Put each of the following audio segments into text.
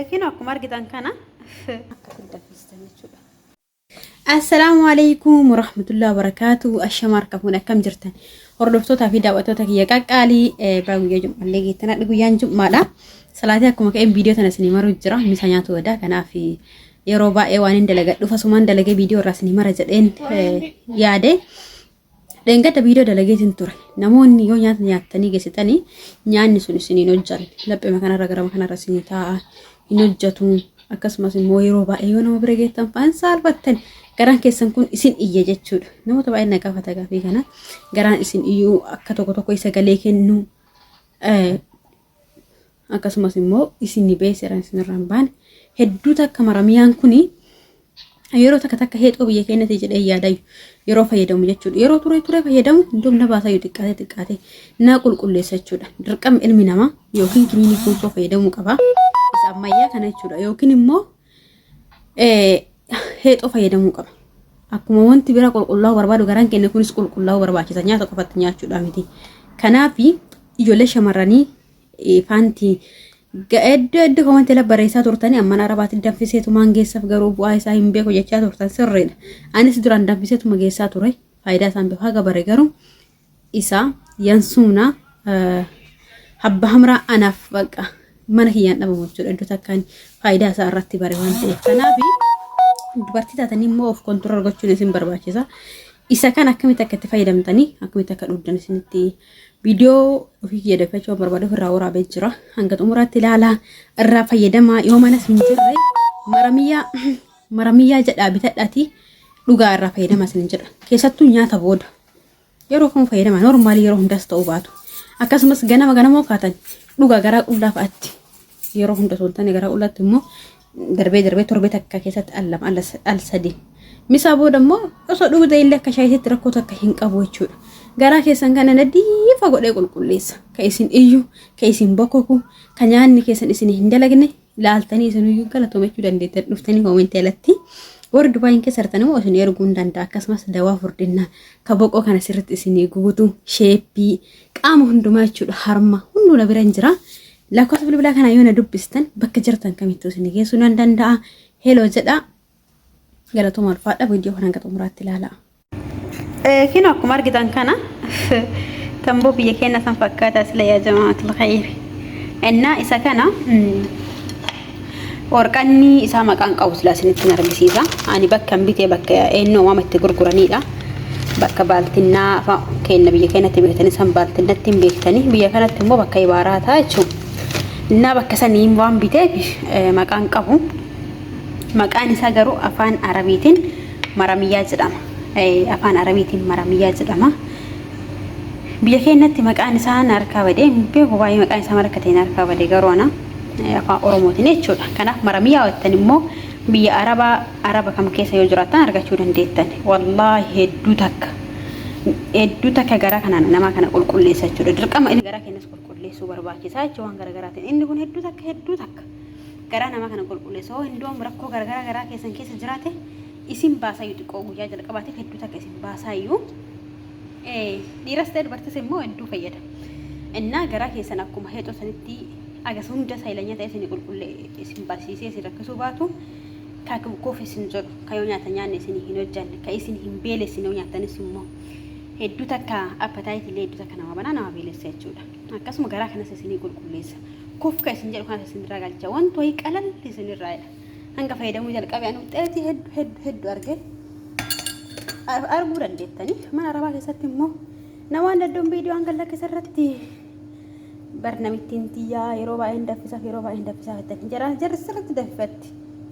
Kinoo akkuma argitan kana akkasitti danfistan jechuudha. Assalaamu alaikum warahmatullahi wabarakatuh. Ashama harka fuune akkam jirtan? Hordoftootaa fi daawwattoota kiyya qaqqaalii baga guyyaa jum'aallee geettan hadhi guyyaan jum'aadha. Salaatii akkuma ka'een viidiyoo tana isinii maruu jira. Misa nyaatu wada kanaaf yeroo baay'ee waan hin dalagadhuuf asumaan dalagee viidiyoo irraa isinii mara jedheen yaade. Dheengadda viidiyoo dalageetiin ture. Namoonni yoo nyaata nyaattanii geessitanii nyaanni sun isin hin hojjanne. Lapheema kanarra garama kanarra isin taa'a hin hojjatu. Akkasumas immoo yeroo baay'ee yoo nama bira geettan fa'aan saalfattan garaan keessan kun isin iyya jechuudha. Namoota baay'een na gaafata gaaffii kana. Garaan isin iyyuu akka tokko tokko isa galee kennu akkasumas immoo isin beeseran isinirraa hin baane hedduu takka maramiyaan kuni yeroo takka takka heexoo biyya keenyatti jedhee yaadayu yeroo fayyadamu jechuudha. Yeroo turee turee fayyadamu hundum na baasayu xiqqaate xiqqaate na qulqulleessa jechuudha. Dirqama ilmi namaa yookiin kiniinii kunsoo fayyadamuu qaba. Isa ammayyaa kana jechuudha. Yookiin immoo heexoo fayyadamuu qaba. Akkuma wanti bira qulqullaa'uu barbaadu garaan keenya kunis qulqullaa'uu barbaachisa. Nyaata qofatti nyaachuudha miti. Kanaaf ijoollee shamarranii faantii iddoo iddoo komantii la barreessaa turtanii amma arabaatti danfiseetumaan geessaaf garuu bu'aa isaa hin beeku jechaa turtan sirriidha. Anis duraan danfiseetuma geessaa ture faayidaa isaan beeku haga bare garuu isaa yansuuna habba hamraa anaaf baqa mana kiyyaan dhabamu jechuudha iddoo takkaan faayidaa isaa irratti bare waan ta'eef. Kanaaf dubartii taatanii immoo of kontirool gochuun isin barbaachisa. Isa kan akkamitti akka itti fayyadamtanii akkamitti akka dhugdan isinitti Viidiyoo ofii kiyya dafachuu waan barbaaduuf irraa waraabee jira. Hanga xumuraatti ilaalaa irraa fayyadamaa yoo manas hin jirre maramiyyaa maramiyyaa jedhaa bitadhaati dhugaa irraa fayyadamaa isin jedha. Keessattuu nyaata booda yeroo kam fayyadamaa noormaalii yeroo hundas ta'uu baatu. Akkasumas ganama ganamoo kaatan dhugaa garaa qullaa fa'aatti yeroo hunda osoo hin taane garaa qullaatti immoo darbee darbee torbee takka keessatti al lama al sadi. Misaa booda immoo osoo dhugdee illee akka shaayiitti rakkoo takka hin qabu jechuudha. Garaa keessan kana nadiifa godhee qulqulleessa. Ka isin iyyu, ka isin bokoku, ka nyaanni keessan isin hin dalagne laaltanii isin iyyuu galatoomachuu dandeettan dhuftanii koomentii alatti. Warri Dubaayin keessa jirtan immoo isin erguu hin danda'a. Akkasumas dawaa furdinnaa ka boqoo kana sirriitti isinii guutu sheeppii qaama hundumaa jechuudha harma hunduu na bira hin jira. Lakkoofsa bilbilaa kanaa yoo na dubbistan bakka jirtan kamittuu isin geessuu nan danda'a. Heloo jedha. Galatooma ulfaadha. Viidiyoo kana hanga xumuraatti ilaalaa. Kinoo akkuma argitan kana tamboo biyya keenya san fakkaata sila yaa jamaatul khayr. Innaa isa kana warqanni isaa maqaan qabu sila isinitti argisiisa. Ani bakka hin bitee bakka eenyoo waama itti gurguranidha. Bakka baaltinnaa fa'a keenya biyya keenyatti beektanii san baaltinnatti hin beektanii biyya kanatti immoo bakka ibaaraa ta'a jechuudha. Innaa bakka sanii waan biteef maqaan qabu. Maqaan isaa garuu afaan Arabiitiin maramiyyaa jedhama. Afaan Arabiitiin maramiyyaa jedhama. Biyya keenyatti maqaan isaa na harkaa badee hin beeku baay'ee maqaan isaa maal akka ta'e na harkaa badee garuu ana afaan Oromootiin jechuudha. Kanaaf maramiyyaa jettan immoo biyya Arabaa Araba kam keessa yoo jiraattan argachuu dandeettan. Wallaahi hedduu takka hedduu takka garaa kana nama kana qulqulleessa jechuudha. Dirqama inni garaa keenyas qulqulleessuu barbaachisaa jechuudha waan garaagaraatiin. Inni kun hedduu takka hedduu takka garaa nama kana qulqulleessa. Hoo hindoom rakkoo garaagaraa garaa keessan keessa jiraate isin baasaayyuu xiqqoo guyyaa jalqabaatiif hedduu takka isin baasaayyuu. Dhiiras ta'e dubartis immoo hedduu fayyada. Innaa garaa keessan akkuma heexoo sanitti agas hunda saayilanya ta'e isin qulqulle isin barsiisee isin rakkisuu baatu ka kuuf isin jedhu ka yoo nyaata nyaanne isin hin hojjanne ka isin hin beelessine yoo nyaatanis immoo hedduu takka appetite illee hedduu takka nama banaa nama beelessa jechuudha. Akkasuma garaa kanas isinii qulqulleessa. Kuf ka isin jedhu kanas isinirraa galcha. Wanti wayii qalalli isinirraa jedha. Hanga fayyadamuu jalqabe ani wuxxeetii hedduu hedduu hedduu arge arguu dandeettanii. Mana arabaa keessatti immoo namoonni hedduun viidiyoo hanga lakkisa irratti bar namittiin tiyyaa yeroo baay'een daffisaaf yeroo baay'een daffisaaf jettanii jara jarri sirriitti daffifatti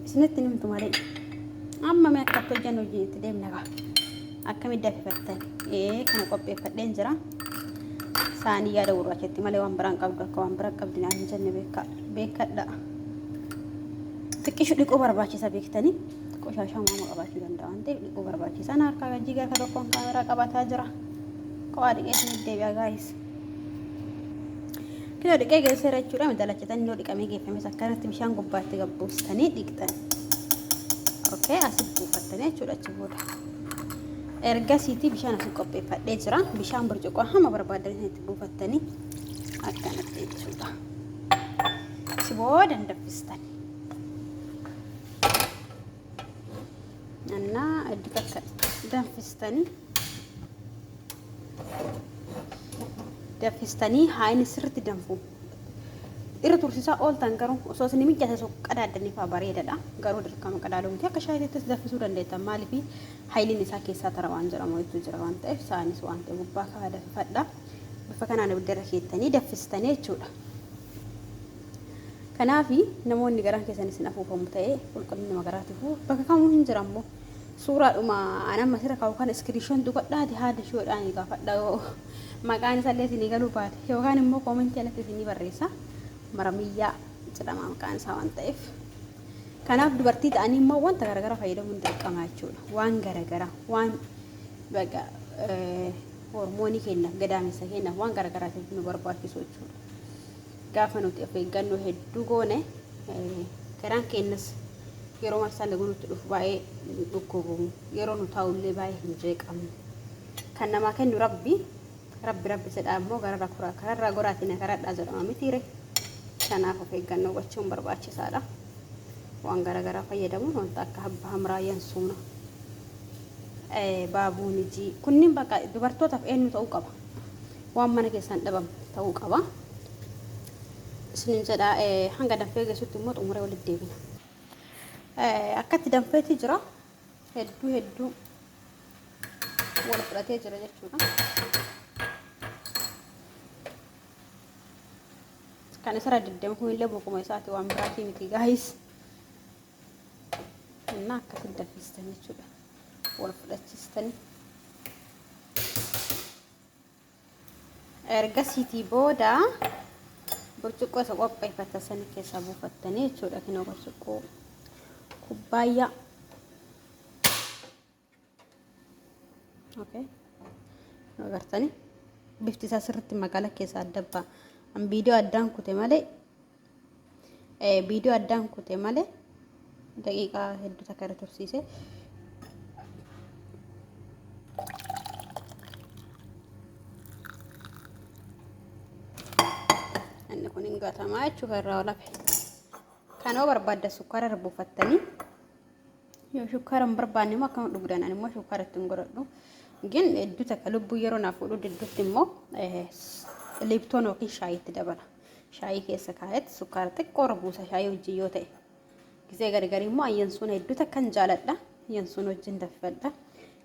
isinitti hin himtu malee. Amma mee akkatti hojjannu hojii itti deemna kaa. Akkamitti daffifattan? Ee kana qopheeffadheen jira. Saanii yaada gurraachatti malee waan biraan qabdu akka waan biraa qabdi naan hin jenne beekka beekkadha. Xiqqishu dhiquu barbaachisa beektanii qoshaashaa maama qabaachuu danda'a waan ta'eef dhiquu barbaachisa. Ana harkaa gajjii harka tokkoon kaameraa qabataa jira. Qo'aa dhiqee isinitti deebi'a gaayis. Kinoo dhiqee geesseera jechuudha. Midalachatanii yoo dhiqamee geeffames akkanatti bishaan gubbaatti gabbuustanii dhiqxan. Okay, asi buufattanii jechuudha achi booda. Ergasiitii bishaan asii qopheeffadhee jira. Bishaan burcuqqoo hamma barbaaddan itti buufattanii akkanatti jechuudha. Achi booda hin danfistan. Innaa hedduu takka danfistanii danfistanii haa inni sirriitti danfu. Irra tursiisaa ooltan garuu osoo isin mijjate osoo qadaaddanii fa'aa bareedadha. Garuu dirqama qadaaduu miti akka shaayiittis danfisuu dandeettan maaliif hayiliin isaa keessaa tara waan jedhamu hedduu jira waan ta'eef saanis waan ta'eef gubbaa kaa'aa danfifadha. Bifa kanaan ibidda irra keettanii danfistanii jechuudha. Kanaaf namoonni garaan keessan isin afuufamu ta'e qulqullina garaatiifuu bakka kamuu hin jira immoo suuraadhuma an amma asirra kaa'u kana iskiriishoon tuqadhaati haada shoodhaan gaafadha yoo maqaan isaallee isinii galuu baate yookaan immoo koomentii alatti isinii barreessa maramiyyaa jedhama maqaan isaa waan ta'eef. Kanaaf dubartii ta'anii immoo wanta garaagaraa fayyadamuun dirqama jechuudha. Waan garaagaraa waan baga hormoonii keenyaaf gadaamessa keenyaaf waan garaagaraatiif nu barbaachisu jechuudha. Gaafa nuti of eeggannoo hedduu goone garaan keenyas yeroo marsaa laguu nutti dhufu baay'ee dhukkubu yeroo nu taa'ullee baay'ee hin jeeqamnu. Kan namaa kennu rabbi rabbi rabbi jedhaa immoo gararraa kuraa kararraa goraatiin na karadhaa jedhama mitiire. Kanaaf of eeggannoo gochuun barbaachisaadha. Waan garaagaraa fayyadamuun wanta akka habba hamraa yansuuna baabuunijii kunniin bakka dubartootaaf eenyu ta'uu qaba. Waan mana keessaan dhabamne ta'uu qaba. Isinin jedha hanga danfee geessutti immoo xumuree walitti deebina. Akkatti danfeeti jira. Hedduu hedduu wal fudhatee jira jechuudha. Kan isarra deddeemu kunillee bokuma isaati waan biraatii miti gaayis. Innaa akkasitti danfistan jechuudha. Wal fudhachiistanii. Ergasiitii booda burcuqqoo isa qopheeffatan sana keessaa buufattanii jechuudha. Kinoo burcuqqoo kubbaayyaa. Okay. Agartanii bifti isaa sirriitti magaala keessaa adda ba'a. An viidiyoo addaan kute malee viidiyoo addaan kute malee daqiiqaa hedduu takka irra tursiise. Inni kun hin gatamaa jechuudha irraa ol hafe. Kan yoo barbaadda sukkaara irra buufattanii yoo shukkaara hin barbaanne immoo akkama dhugdan ani immoo shukkaara itti hin godhadhu. Gin hedduu takka lubbuu yeroo naaf fuudhu diddutti immoo liiptoon yookiin shaayiitti dabala. Shaayii keessa kaa'etti sukkaara xiqqoo irra buusa shaayii wajjin yoo ta'e. Gisee gargarii immoo ayyansuun hedduu takkan jaaladha. Ayyansuun wajjin danfadha.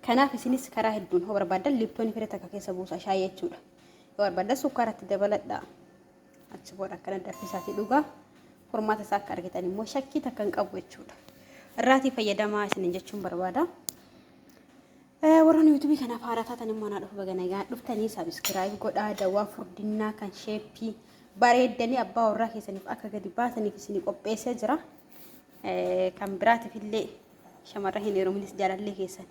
Kanaaf isinis karaa hedduun hoo barbaaddan liiptoonii fira takka keessa buusa shaayii jechuudha. Yoo barbaaddan sukkaaratti dabaladha. Achi booda akkana danfisaatii dhugaa. Furmaata isaa akka argitan immoo shakkii takka hin qabu jechuudha. Irraatii fayyadamaa isinin jechuun barbaada. Warroonni yuutuubii kanaaf haaraa taatan immoo anaa dhufu baga nagaa dhuftanii sabiskiraayib godhaa dawaa furdinnaa kan sheeppii bareeddanii abbaa warraa keessaniif akka gadi baasaniif isinii qopheessee jira. Kan biraatiif illee shamarran hin heeruminis jaalallee keessan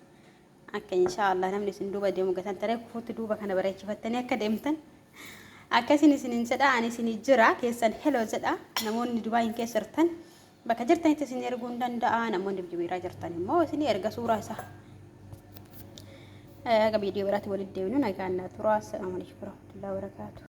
akka inshaallah namni isin duuba deemu gatan taree kufuutti duuba kana bareechifattanii akka deemtan akkasin isinin jedha ani isinii jira keessan heloo jedha namoonni Dubaayin keessa jirtan Bakka jirtanitti isin erguu hin danda'a. Namoonni biyya biraa jirtan immoo isin erga suuraa isaa. Aga viidiyoo biraatti walitti deebinu nagaan naa tura. Assalaamu alaikum warahmatullahi wabarakaatuh.